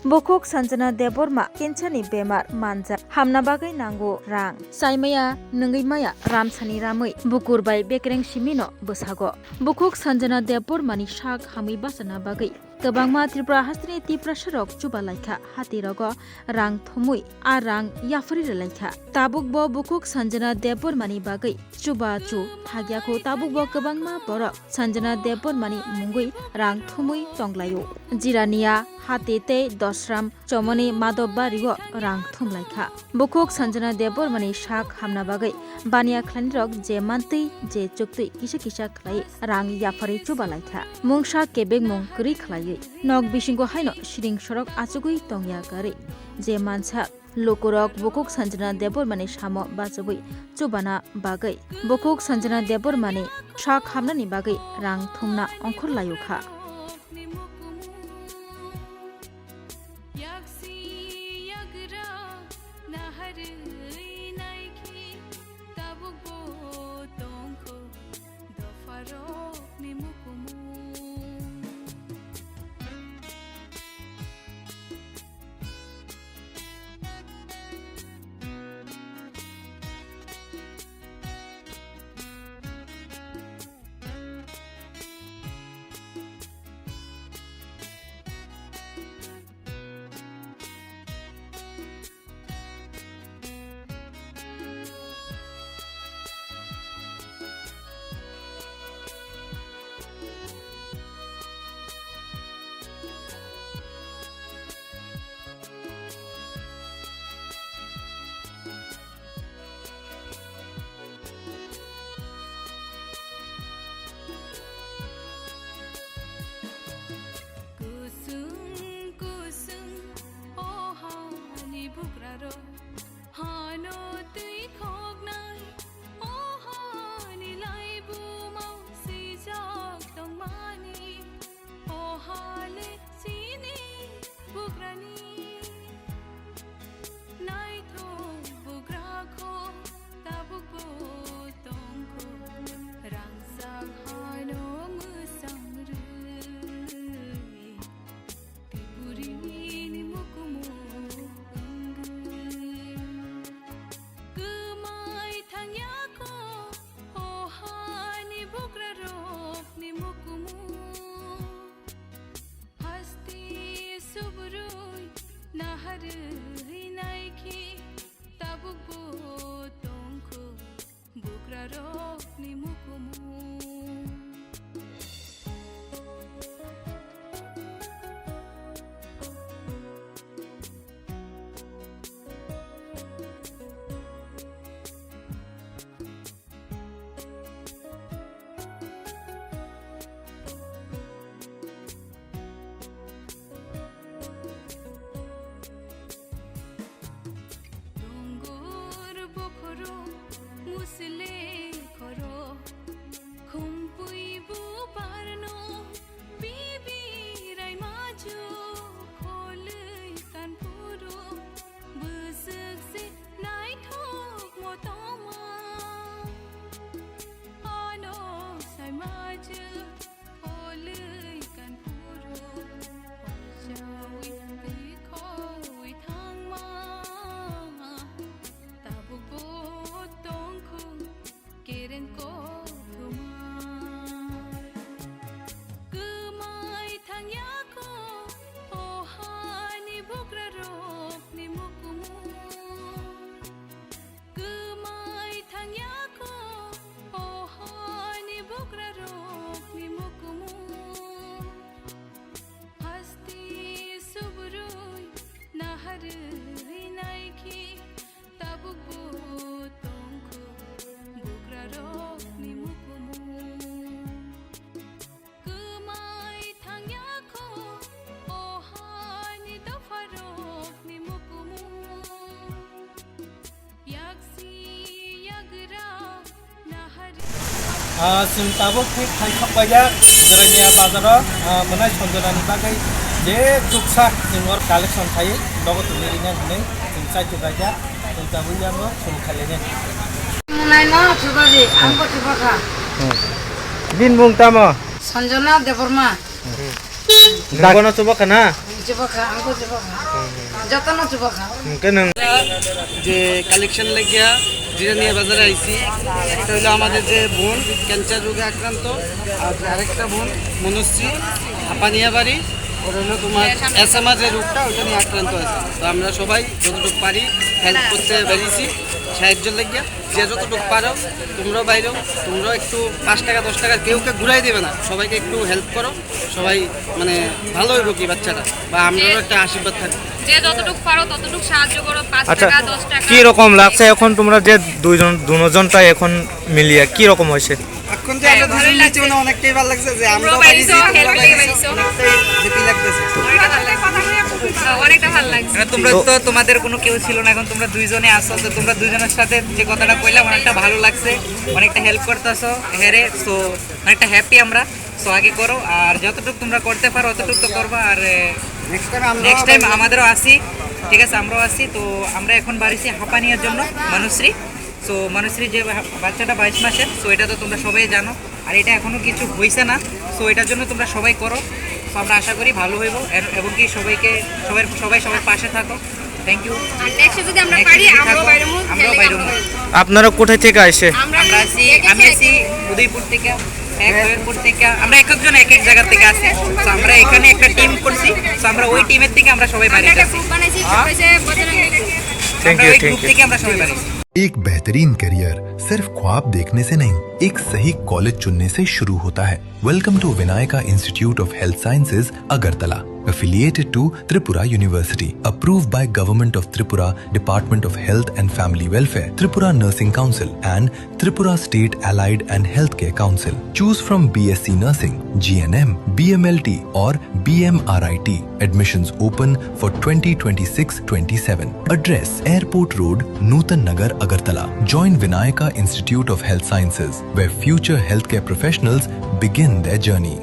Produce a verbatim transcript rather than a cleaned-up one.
Bukhuk Sanjana Debbarma cancer ni bemar manjak, hamna bagwi nango rang. Chaimaya nungwi maya ramsani ramwi bukur bai bekereng simino bwsago. Bukhuk Sanjana Debbarma ni sak hamwi bachana bagwi kwbangma Tripura hasteni Tiprasa rok chuba laikha, hati rogo rang thumwi a rang yapharwi rwlaikha. Tabuk bo bukhuk Sanjana Debbarma ni bagwi chuba chu thagyakho, tabuk bo kwbangma borok Sanjana Debbarma ni mungwi rang thumwi tonglaio. Jirania, hati tei Dosram chomoni Madhobbario rang thumlaikha. Bukhuk Sanjana Debbarma ni sak hamna bagwi baniya khlainirok je mantwi je chuktwi kisa kisa khlai rang yapharwi chuba laikha. Mungsa kebengmung kwrwi khlaiwi nok bisingo haino siring sorok achugwi tongya kwrwi. Je mansa lukurok bukhuk Sanjana Debbarma ni samo bachugwi chubana bagwi bukhuk Sanjana Debbarma ni sak hamnani bagwi rang thumna ongkhor laio kha. Yaksi yagra naharwi naikhe tabukbo tongkho dopharokni mukumu. Kusung kusung o hani bukrarok, hano twi khoknai o hani laibumao swijak tongmani. O hale chini bugrani naithok bugrakho tabukbo tongkho rangchak hano mwsang rwi Tipurini mukumu wngwi kwmai thangyakho o hani bugrarokni mukumu. Hasti subrui naharwi naikhe tabukbo tongkho bugrarokni mukumu. Dongor bokhoro musle khoro khumpui bubarno bibirai maju kholwi kanphuru bwswk se naithok motoma ano sai maju. Kolwi kanphuru, horjawi twi khowi thangma, tabukbo tongkhu kereng kothoma. Kwmai thangyakho, o hani bugrarokni mukumu. Kwmai thangyakho, o hani bugrarokni mukumu. Hasti subrui naharwi naikhe, tabukbo tongkho bugrarokni mukumu. Kwmai thangyakho, o hani dopharokni mukumu. Yaksi yagra nahari. Ah, chwng tabuk thik thaisok paijak, Jeremia bazaro, ah, mwnai Sanjanani bagwi je chuksa chwng or collection khai nogo tongwi rina hinwi chwng chaitu baijak, chwng tabuk yango chwng khailene. Mwnai no chubaji, ang bo chubakha. Hmm. Bini mung tamo? Sanjana Debbarma. Dagono chubakha na? Chubakha, ang ko chubakha. Jotono chubakha. Hwnkhe nwng je collection legia Jirania bazar aisi, ekta hilo amader je bon cancer roge akranto, ar arekta bon Manusri, Hapaniabari, ওটা হলো তোমার অ্যাসমা যে রোগটা, ওটা নিয়ে আক্রান্ত আছে। তো আমরা সবাই যতটুকু পারি হেল্প করতে বেরিয়েছি সাহায্যর লাগিয়া। যে যতটুকু পারো, তোমরাও বাইরেও, তোমরাও একটু পাঁচ টাকা, দশ টাকা কেউ কে ঘুরাই দেবে না, সবাইকে একটু হেল্প করো। সবাই মানে ভালো হইব কি বাচ্চারা, বা আমরারও একটা আশীর্বাদ থাকবে। যে যতটুকু পারো ততটুকু সাহায্য করো, পাঁচ আচ্ছা, টাকা, দশ টাকা। কি রকম লাগছে এখন তোমরা যে দুইজন, দুজনটা এখন মিলিয়ে কি রকম হয়েছে? এখন যে হ্যাঁ, আমরা ভালোই দুজন লাগছে। নিচে মানে অনেকটাই ভালো লাগছে যে তোমরাও আমরাও বাইরে বাইরেছো, যাই, তোমরাও হেল্প বাইরে বাইরেছো, যাও। অনেকটাই হ্যাপি লাগতেছে। অনেকটা ভালো লাগছে। হ্যাঁ, তোমরা তো তো তোমাদের কোনো কেউ ছিল না, এখন তোমরা দুইজনে আসো, তো তোমরা দুইজনের সাথে যে কথাটা কইলাম অনেকটা ভালো লাগছে, অনেকটা হেল্প করতেছো। হ্যাঁ রে, তো অনেকটা হ্যাপি আমরা। তো আগে করো, আর যতটুকু তোমরা করতে পারো অতটুকু তো করবা। আর নেক্সট টাইম আমরা নেক্সট টাইম বাইরে আমাদেরও আসি, ঠিক আছে, আমরাও আসি। তো আমরা এখন বাড়িছি হাঁপানিয়ার জন্য, মানুশ্রী। তো মানুশ্রী যে বা-, বাচ্চাটা বাইশ মাসের, তো এটা তো তোমরা সবাই জানো। আর এটা এখনো কিছু হইছে না, তো এটার জন্য তোমরা সবাই করো। তো আমরা আশা করি ভালো হইব, এর- এবং কি সবাইকে, সবাই সবাই সবার পাশে থাকো। Thank you. আর নেক্সট যদি আমরা নেক্সট পারি, যদি আমরাও থাকো, বাইরে মুখ, আমরাও হেলে বাইরে আমরা মুখ। বাইরে মুখ। আপনারা কোথায় থেকে আসে? আমরা আমরা আছি, আমি আছি উদয়পুর থেকে, এক উদয়পুর থেকে। আমরা এক একজন এক এক জায়গা থেকে আসি। তো আমরা এখানে একটা টিম করছি, তো আমরা ওই টিমের থেকে আমরা সবাই বাইরে আমরা একটা যাচ্ছি। গ্রুপ বানাইছি, হ্যাঁ? হচ্ছে বজরঙ্গী। থ্যাংক আমরা ইউ, ওই থ্যাংক গ্রুপ ইউ। থেকে আমরা সবাই বাইরে। एक बेहतरीन करियर सिर्फ ख्वाब देखने से नहीं, एक सही कॉलेज चुनने से शुरू होता है। Welcome to Vinayaka Institute of Health Sciences, Agartala, affiliated to Tripura University, approved by Government of Tripura, Department of Health and Family Welfare, Tripura Nursing Council, and Tripura State Allied and Healthcare Council. Choose from B S C Nursing, G N M, B M L T, or B M R I T. Admissions open for twenty twenty-six twenty-seven. Address: Airport Road, Nutan Nagar, Agartala. Join Vinayaka Institute of Health Sciences, where future healthcare professionals begin their journey.